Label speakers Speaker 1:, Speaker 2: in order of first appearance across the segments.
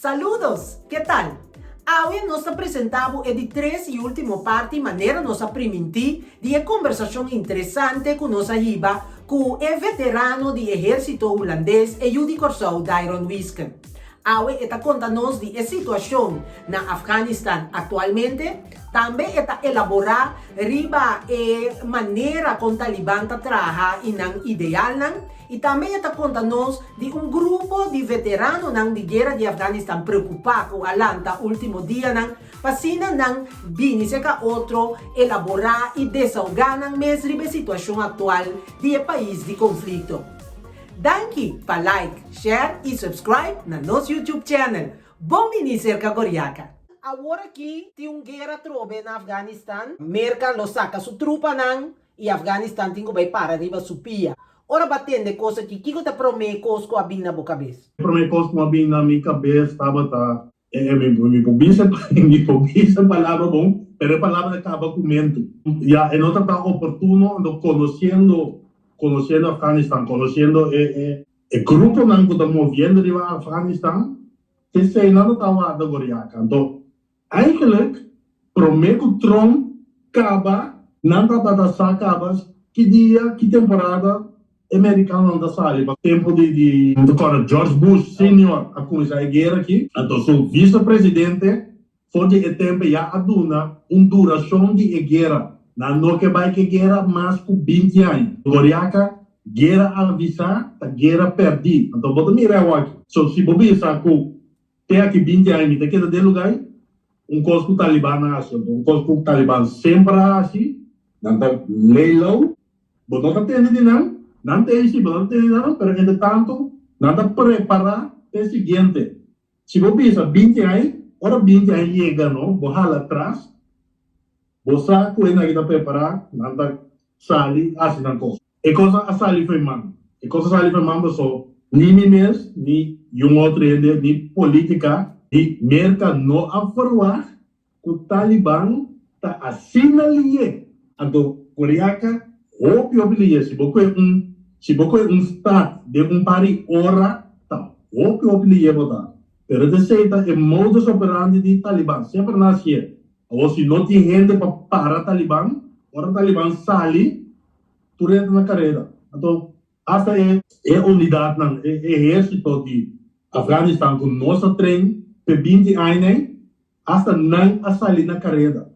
Speaker 1: Saludos! Ke tal? Awe nos ta presentá bo e di tres i último parti manera nos a primintí di e kombersashon interesante ku nos a hiba ku e veterano di ehérsito hulandes e yu di Kòrsou Dairon Wisken. Awe e ta konta nos di e situashon na Afganistan aktualmente, tambe e ta elaborá riba e manera kon Taliban ta traha i nan idealnan, i tambe e ta konta nos di un grupo di veteranonan di guera di Afganistan preokupá ku a lanta último dianan pa asina nan bini serka otro, elaborá i desahogá nan mes riba e situashon aktual di e pais di konflikto. Danki pa like, share y subscribe na nos YouTube channel. Bon bini cerca Goriaca! Awor aki tin un guera atrobe na Afganistan. Merca lo saca su trupanan y Afganistan tin cu bay para riba su pia. Ora bo a tende cos aki, kico ta prome cos cu a bin na bo cabes?
Speaker 2: Prome cos cu a bin na mi cabes tabata Mi por bisa mi por bisa e palabra bon, pero e palabra ta kaba ku mentu. Ya e no ta tan oportuno, anto konosiendo konosiendo Afganistan, konosiendo e e e gruponan ku ta moviendo riba Afganistan, esei nan no ta warda Goriaka. Anto eigenlijk promé ku Trump kaba nan tabata sa kaba ki dia, ki temporada E merikanonan ta sali pa tempu di di mi ta kòrda George Bush Senior a kuminsá e guera aki, anto su visepresidente for di e tempu ya a duna un durashon di e guera. Nan no ke bai ke guera mas ku 20 aña. Goriaka, guera avisá ta guera pèrdí. Anto bo ta mira awor aki. So si bo bisa ku te aki 20 aña mi ta keda den lugá ei, un kos ku Taliban a hasi, anto un kos ku Taliban semper a hasi, nan ta lay low. Bo no ta tende di nan, nan ta ei si, bo no ta tende di nan, pero entre tanto nan ta prepará pa e siguiente. Si bo bisa 20 aña, ora 20 aña yega no, bo hala atras, bo sa ku e nan aki ta prepará, nan ta sali hasi nan kos. E kos a sali for e man. E kos a sali for e man paso ni mi mes, ni yun otro hende, ni polítika di Merka no a verwagt Ku Taliban ta asina lié. Anto Koriaka hopi hopi lié. Si bo koe un si bo koe un stad den un par di ora ta hopi hopi lié bo ta. Pero esei ta e modus operandi di Taliban. Semper nan hasié. Awor si no tin hende pa para Taliban, ora Taliban sali tur hende ta na kareda. Anto hasta e e unidatnan, e ehérsito di Afganistan ku nos a train p'e 20 aña ei, Hasta nan a sali na kareda.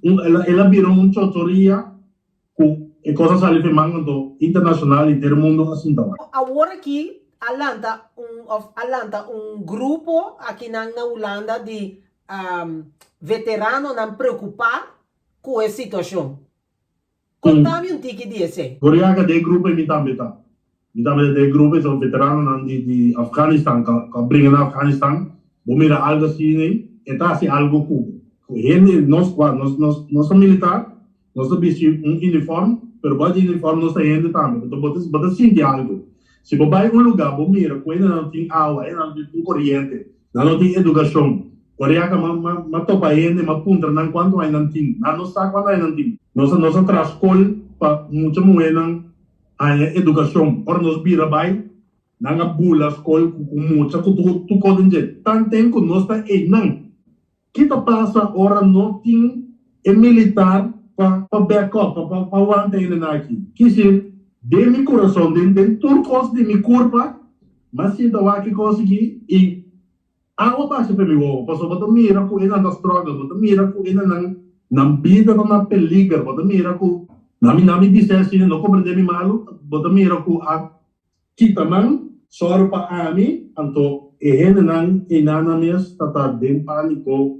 Speaker 2: Un el a bira un chochoria ku e kos a sali fe man anto internashonal henter mundo a sinta wak.
Speaker 1: Awor aki a lanta un of a lanta un grupo akinan na Hulanda di veteranonan preocupa cu e situacion. Konta mi un tiki di esei.
Speaker 2: Goriaga den e grupo ei mi tambe ta. Mi tambe ta den e grupo ei, son veteranonan di di Afganistan ku a bringa na Afganistan. Bo mira algu asina ei, e ta hasi algu ku bo. Ku hende, nos kua, nos nos nos ta militar, nos ta bisti un uniform, pero bou di uniform nos ta hende tambe. Anto bo ta bo ta sinti algu. Si bo bai un lugá, bo mira ku hendenan no tin awa, hendenan no tin koriente, Nan no tin edukashon. Ora yaka m'a topa hende, m'a puntra nan kuantu aña nan tin. Nan no sa kuantu aña nan tin. Nos a nos a traha skol pa mucha muhénan haña edukashon. Ora nos bira bai, nan a bula skol ku mucha ku tur kos den dje. Tanten ku nos ta einan. Ki ta pasa ora no tin e militar pa pa back up, pa pa wanta hendenan aki? Kisi den mi kurason, den den tur kos di mi kurpa, M'a sinta wak e kos aki i awa basha pa mi wowo, pasobra bo ta mira ku enan ta struggle, bo ta mira ku enanan nan bida ta na peliger, bo ta mira ku, na mi na mi bisa asina, no komprende mi malu, bo ta mira ku a kita nan sòru pa ami, anto e hendenan einan nan mes ta ta den pániko.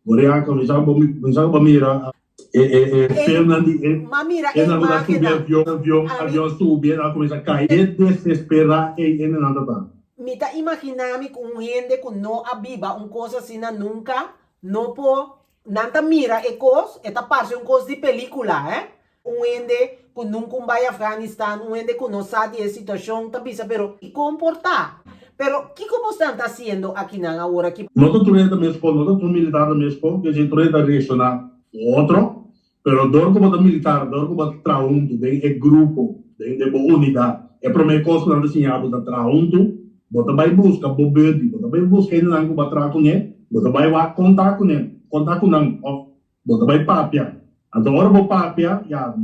Speaker 2: Boriaca, mi sa bo mi sa bo mira e e e filmnan di e
Speaker 1: Ma mira e
Speaker 2: nan ku ta subi
Speaker 1: imagennan.
Speaker 2: avion avion
Speaker 1: Ami
Speaker 2: avion subi e nan a kuminsá kai e desesperá ei e nan ta ta.
Speaker 1: Mi ta imaginá mi ku un hende ku no a biba un kos asina nunka no por nan ta mira e kos e ta parse un kos di pelíkula hè Un hende ku nunka un bai Afganistan, un hende ku no sa di e situashon ta bisa pero kon por ta? Pero kiko bosnan ta hasiendo akinan awor aki?
Speaker 2: No ta tur hende ta meskos, no ta tur militar ta meskos, kese tur hende ta reakshoná otro, pero dor ku bo ta militar, dor ku bo ta traha huntu den e grupo, den bo unidat, e promé kos ku nan ta siña bo ta traha huntu. Bo ta bai buska bo buddy, bo ta bai buska hendenan ku bo a traha kuné, bo ta bai wak konta kuné, konta ku nan òf bo ta bai papia. Anto ora bo papia, ya,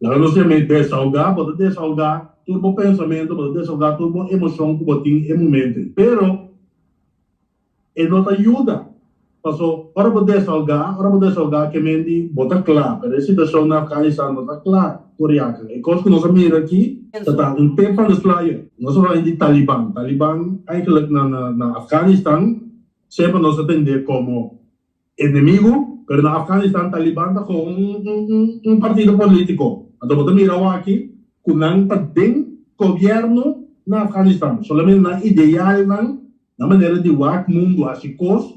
Speaker 2: laga nos yam'é desahogá, bo ta desahogá tur bo pensamentu, bo ta desahogá tur bo emoshon ku bo tin e momento ei. Pero e no ta yuda. Paso ora bo desahogá, ora bo desahogá ke men di bo ta kla, pero e situashon na Afganistan no ta kla por yaka. E kos ku nos a mira aki ta ta un tip van de sluier. Nos a papia di Taliban. Taliban eigenlijk na na Afganistan semper nos a tende komo enemigu, pero na Afganistan Taliban ta gewoon un un un partido politiko. Anto bo ta mira awaki ku nan ta den gobièrnu na Afganistan. Solamente nan idealnan Na manera di wak mundu hasi kos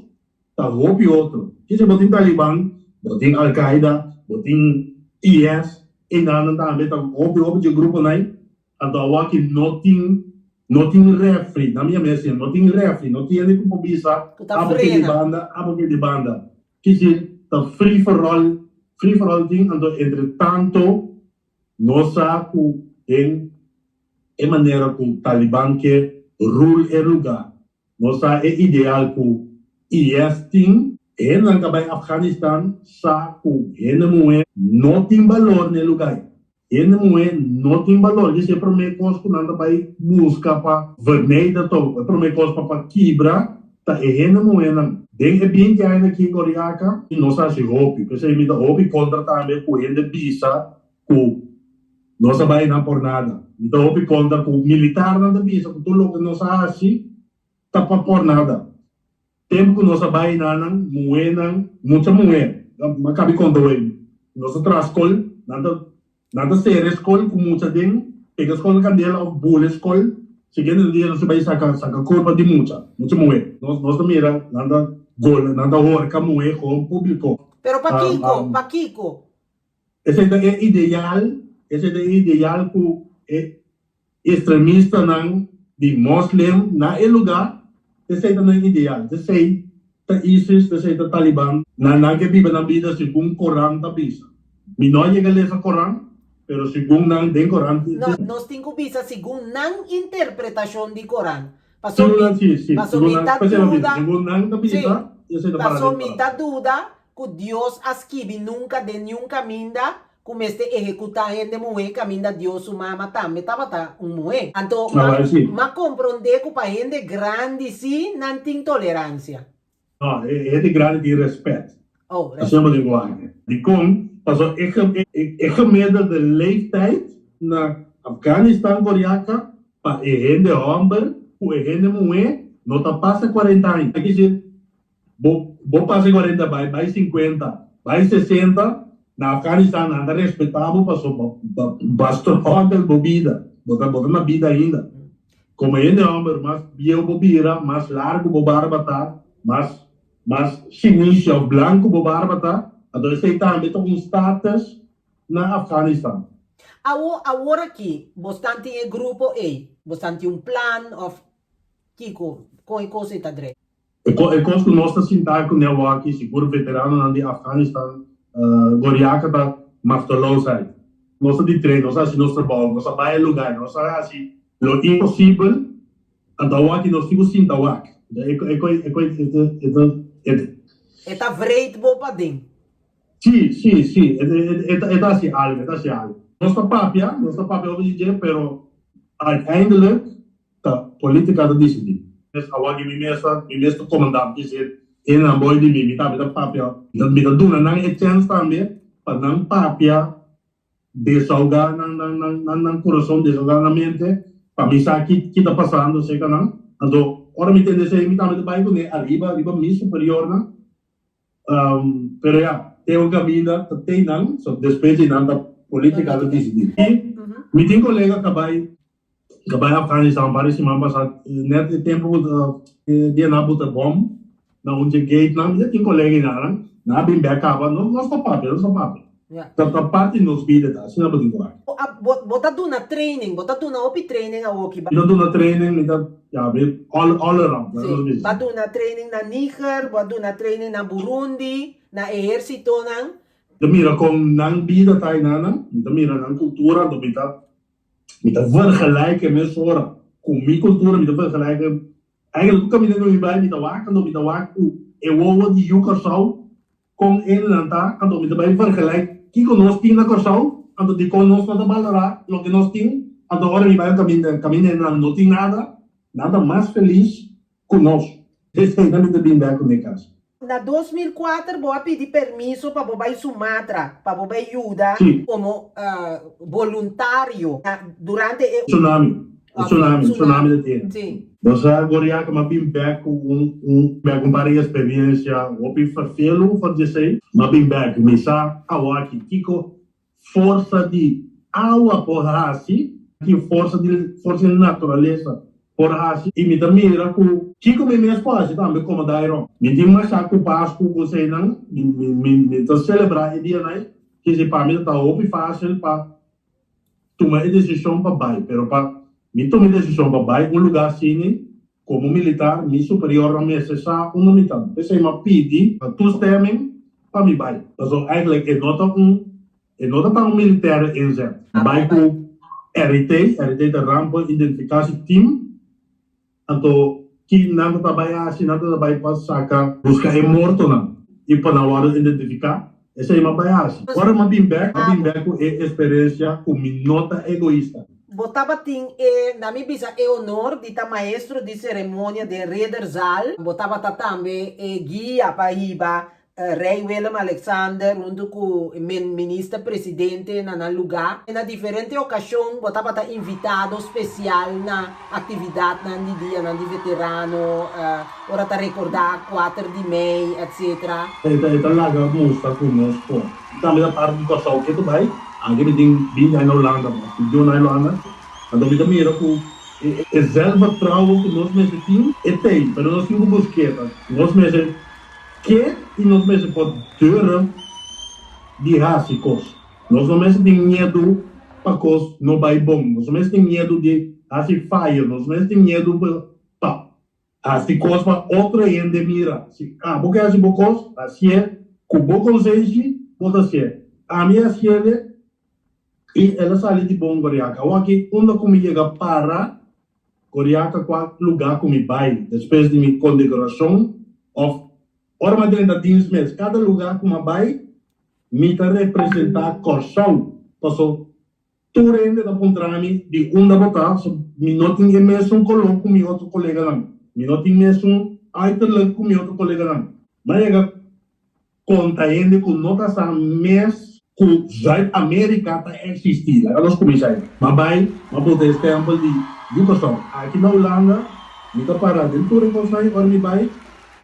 Speaker 2: ta hopi otro. Kisa bo tin Taliban, bo tin Al Qaeda, bo tin IS, enanan tambe ta hopi hopi dje gruponan ei. Anto awaki no tin no tin refri, na mi yama asina, no tin refri, no tin hende ku por bisa
Speaker 1: Ku ta
Speaker 2: abo ke di
Speaker 1: frena.
Speaker 2: banda, abo ke di banda. Kisi ta free for all, free for all tin, anto entre tanto Nos sa ku den e manera ku Taliban ke rule e luga, nos sa e ideal ku IS tin. E hendenan ka bai Afganistan sa ku hende muhé no tin balor na e luga ei. Hende muhé no tin balor. Esei e promé kos ku nan ta bai buska pa verneder to, e promé kos pa pa kibra ta e hende muhénan. Den e binti aña aki Goriaka nos a hasi hopi, p'esei mi ta hopi kontra tambe ku hende bisa ku nos a bai nan por nada. Mi ta hopi kontra ku militarnan ta bisa ku tur loke nos a hasi ta pa por nada. Tempu ku nos a bai nan, muhénan, mucha muhé, mi a kabi konta wei, nos a traha skol, nan ta Nan ta sera e skol ku mucha den, pega skol na kandela òf bula e skol. Siguiente dia nos ta bai saka saka kurpa di mucha, mucha muhé. Nos nos ta mira nan ta gola, nan ta horka muhé gewoon públiko.
Speaker 1: Pero pakiko? Pakiko?
Speaker 2: Esei ta e ideal, esei ta e ideal ku e Extremistanan di moslim na e lugá, esei ta nan ideal. Esei ta ISIS, esei ta Taliban. Nan nan ke biba nan bida segun Koran ta bisa. Mi no a yega lesa Koran, pero segun nan den Koran.
Speaker 1: No, nos tin ku bisa segun nan interpretashon di Koran. Paso mi, paso mi ta duda, sí, paso mi ta duda ku Dios a skibi nunka den niun kaminda ku mester ehekutá hende muhé kaminda Dios su mama tambe tabata un muhé. Anto ma ma komprondé ku pa hende grandi sí nan tin toleransia.
Speaker 2: No, e hende grandi tin rèspèt.
Speaker 1: Oh,
Speaker 2: Asina
Speaker 1: rèspèt.
Speaker 2: bo tin ku wak. Dikon? Pasobra e e gemiddelde leeftijd na Afganistan Goriaka pa e hende hòmber ku e hende muhé no ta pasa kuarenta aña. Ki Bo bo pasa e kuarenta bai bai sinkuenta bai sesenta na Afganistan nan ta respetá bo paso bo bo bo a struggle bo bida bo ta bo ta na bida ainda komo hende hòmber mas bieu bo bira mas largu bo barba ta mas mas shinishi òf blanku bo barba ta anto esei tambe ta un status na Afganistan.
Speaker 1: Awo awor aki bosnan tin e grupo ei bosnan tin un plan òf kiko kon e kos ei ta drei?
Speaker 2: E kos ku nos ta sinta ku ne waki, sigur veteranonan di Afganistan, Goriaka ta machteloosheid. Nos ta di train, nos a hasi nos trabou, nos a bai e lugar, nos a hasi lo imposibel, anto awaki nos tin ku sinta wak.
Speaker 1: E ta wreed bo paden.
Speaker 2: Si, si, si, e ta hasi algu, e ta hasi algu. Nos ta papia, nos ta papia over di dje, pero uiteindelijk Ta politica ta dicidi. Mes awor di mi mes ta mi mes ta comanda mi dicir e nan boy di mi mi tambe ta papia mi ta duna nan e chens tambe pa nan papia desahoga nan nan nan nan corazon desahoga nan mente pa mi sa ki ki ta pasando cerca nan anto ora mi tende esey mi tambe ta bay cune ariba riba mi superiornan pero ya te un caminda ta tey nan so despues di nan ta politica ta dicidi mi tin colega ta bay Ka bai Afganistan un par di siman pasá, nèt e tempu ku dia nan a buta bòm na un dje gate-nan, mi ta tin kolega einan, nan a bin bèk kaba, nos ta papia, nos ta papia. Ta ta parti di nos bida ta, asina bo tin ku wak.
Speaker 1: Bo ta duna training, bo ta duna hopi training awoki.
Speaker 2: Mi ta duna training, mi ta, ya, mi all all around,
Speaker 1: Sí, bo a duna training na Niger, bo a duna training na Burundi, na ehérsitonan.
Speaker 2: Mi ta mira kon nan bida ta einan, mi ta mira nan kultura, anto mi ta Mi ta vergelijken mesora. Ku mi kultura mi ta vergelijk eigenlijk tur kaminda ku mi bai mi ta wak anto mi ta wak ku e wowo di yu Kòrsou kon hendenan ta anto mi ta bai vergelijk kiko nos tin na Kòrsou anto dikon nos no ta balorá loke nos tin anto ora mi bai un kaminda kaminda hendenan no tin nada nan ta mas felis ku nos. Esei mi ta bin bek ku mi kas.
Speaker 1: Na 2004 bo a pidi permiso pa bo bai Sumatra pa bo bai yuda komo boluntario durante e.
Speaker 2: Tsunami, e tsunami, tsunami ta tene. Bo sa Goriaka m'a bin bek ku un un bek un par di esperiensia hopi ferfelu for di esei. M'a bin bek mi sa awaki kiko Forsa di awa por hasi, ki forsa di forsa di naturalesa por hasi i mi ta mira ku kiko mi mes por hasi tambe komo Dairon. Mi tin masha ku Pasku ku eseinan, mi mi mi ta selebrá e dianan kese pa mi ta ta hopi fásil pa tuma e desishon pa bai, pero pa mi tuma e desishon pa bai un lugá asini komo militar mi superiornan mester sa unda mi ta. P'esei mi a pidi toestemming pa mi bai. Pasobra eigenlijk e no ta un e no ta ta un militaire inzet. Mi bai ku RIT, RIT ta Rampen Identificatie Team, anto ki nan ta ta bai hasi, nan ta ta bai pa saka buska e mortonan i pa nan wòrdu identifiká. Esei mi a bai hasi. Ora mi a bin bèk, mi a bin bèk ku e eksperensia ku mi no ta egoista.
Speaker 1: Bo tabatin e, na mi bisa, e honor di ta maestro di seremonia den Ridderzaal. Bo tabata tambe e guia pa hiba Rei Willem Alexander huntu ku Minister Presidente na nan lugá. Na diferente okashon bo tabata invitado spesial na aktividatnan di dianan di veterano, ora ta rekordá kuater di mei, etcetera.
Speaker 2: E ta e ta laga mustra ku nos por. Tambe ta parti di Kòrsou ke ta bai, anke mi tin binti aña na Hulanda, mas 21 aña na Hulanda, anto mi ta mira ku e e zelfvertrouwen ku nos mester tin e t'ei, pero nos tin ku busk'é, nos mester Ke i nos mester por durf di hasi kos. Nos no mester tin miedu pa kos no bai bon. Nos no mester tin miedu di hasi fayo. Nos no mester tin miedu pa hasi kos pa otro hende mira. Si abo ke hasi bo kos, hasié ku bo konsenshi, bo ta hasié. Ami hasiele i el a sali di bon Goriaka. Awor aki unda ku mi yega para Goriaka kua lugá ku mi bai despues di mi kondekorashon òf ora mi a drenta dins mes. Kada lugá ku mi a bai mi ta representá Kòrsou paso tur hende ta puntra mi di unda bo ta so mi no tin e mesun koló ku mi otro koleganan, mi no tin mesun uiterlijk ku mi otro koleganan. Mi a yega Konta hende ku no ta sa mes ku Zuid Amerika ta eksistí. Laga nos kuminsá ei. M'a bai, m'a bota e stèmpel di Yu Kòrsou. Aki na Hulanda, mi ta pará den tur e kosnan ei. Ora mi bai,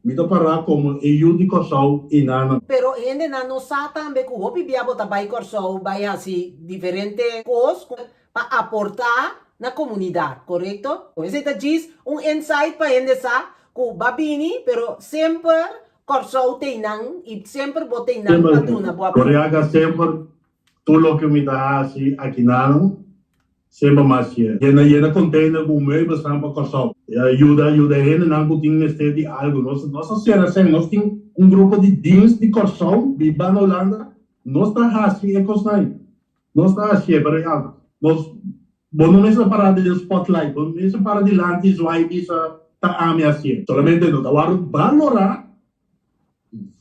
Speaker 2: mi ta pará komo e yu di Kòrsou i nan.
Speaker 1: Pero hendenan no sa tambe ku hopi bia bo ta bai Kòrsou bai hasi diferente kos pa aportá na komunidat, korekto? Esei ta djis un insight pa hende sa ku ba bini, pero semper Kòrsou tei nan i semper bo tei nan pa duna bo apoyo.
Speaker 2: Koriaga semper tur loke mi ta hasi akinan semper mas hasié. Yena yena container ku meubelsnan pa Kòrsou. Yuda yuda hendenan ku tin mester di algu. Nos nos a sera sèn nos tin un grupo di dienst di Kòrsou biba na Hulanda nos ta hasi e kosnan. Nos ta hasié pero ya nos Bo no mester para den spotlight, bo no mester para dilanti zwaai bisa ta ami hasié. Solamente no ta wòrdu balorá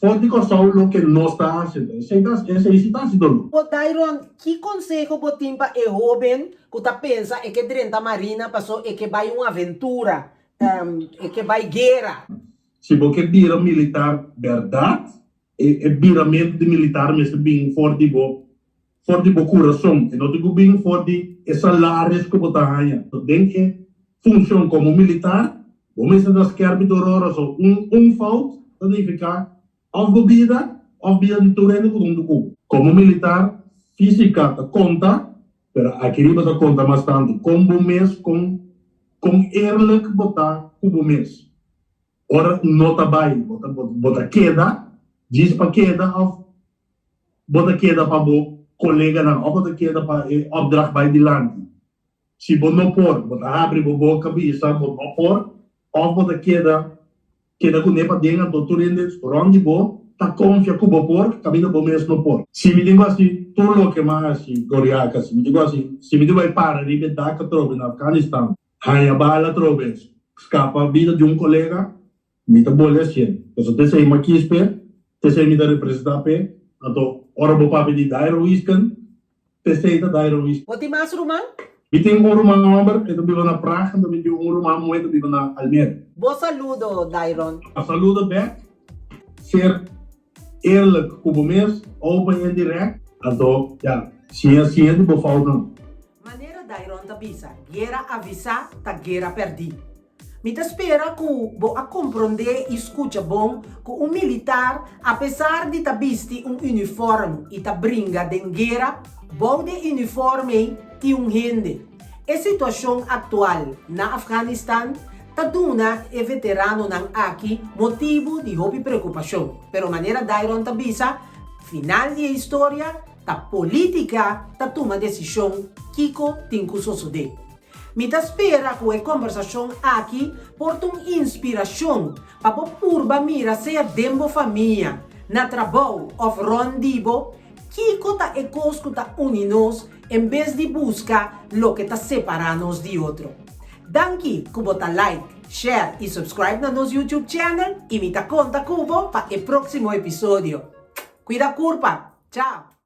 Speaker 2: for di Kòrsou loke nos ta hasi. Esei ta, esei si ta hasi doló.
Speaker 1: Bo Dairon, ki konseho bo tin pa e hóben ku ta pensa e ke drenta marina paso e ke bai un aventura, e ke bai guera?
Speaker 2: Si bo ke bira militar bèrdat, e biramentu di militar mester bin for di bo for di bo kurason, e no tin ku bin for di e salaris ku bo ta haña. Den e funshon komo militar, bo mester ta skèrpi tur ora, so un un fout ta nifiká òf bo bida òf bida di tur hende ku ta huntu ku bo. Komo militar, físika ta konta, pero aki riba ta konta mas tantu kon bo mes, kon kon eerlijk bo ta ku bo mes. Ora no ta bai, bo ta bo ta keda djis pa keda òf Bo ta keda pa bo koleganan òf bo ta keda pa e opdracht bai dilanti? Si bo no por, bo ta habri bo boka bisa bo no por òf bo ta keda keda kuné paden anto tur hende rònt di bo ta konfia ku bo por kaminda bo mes no por. Si mi tin ku hasi tur loke m'a hasi, Goriaka, si mi tin ku hasi, si mi tin ku bai para riba e dak atrobe na Afganistan. Haña bala atrobe, skapa bida di un kolega, mi ta bolbe hasié. Pasobra t'esei mi a kis p'e, t'esei mi ta representá p'e. Anto ora bo papia di Dairo Wisken, t'esei ta Dairo Wisken.
Speaker 1: Bo tin mas ruman?
Speaker 2: Mi tin un ruman hòmber, e ta biba na Praag, anto mi tin un ruman muhé ta biba na Almere.
Speaker 1: Bo saludo, Dairon.
Speaker 2: A saludo bèk. Ser eerlijk ku bo mes, open en direct. Anto, ya, siña siña di bo foutnan.
Speaker 1: Manera Dairon ta bisa, guera avisá ta guera pèrdí. Mi ta spera ku bo a komprondé i skucha bon ku un militar, apesar di ta bisti un unifòrm i ta bringa den guera, bou di e unifòrm ei tin un hende. E situashon aktual na Afganistan ta duna e veteranonan aki motibu di hopi preokupashon, pero manera Dairon ta bisa, final di e historia ta polítika ta tuma desishon kiko tin ku sosodé. Mi ta spera ku e kombersashon aki por ta un inspirashon pa bo purba mira sea den bo famia, na trabou òf rònt di bo, Kiko ta e kos ku ta uni nos en bes di buska loke ta separá nos di otro? Danki ku bo ta like, share i subscribe na nos YouTube channel i mi ta konta ku bo pa e próksimo episodio. Kuida kurpa! Chao!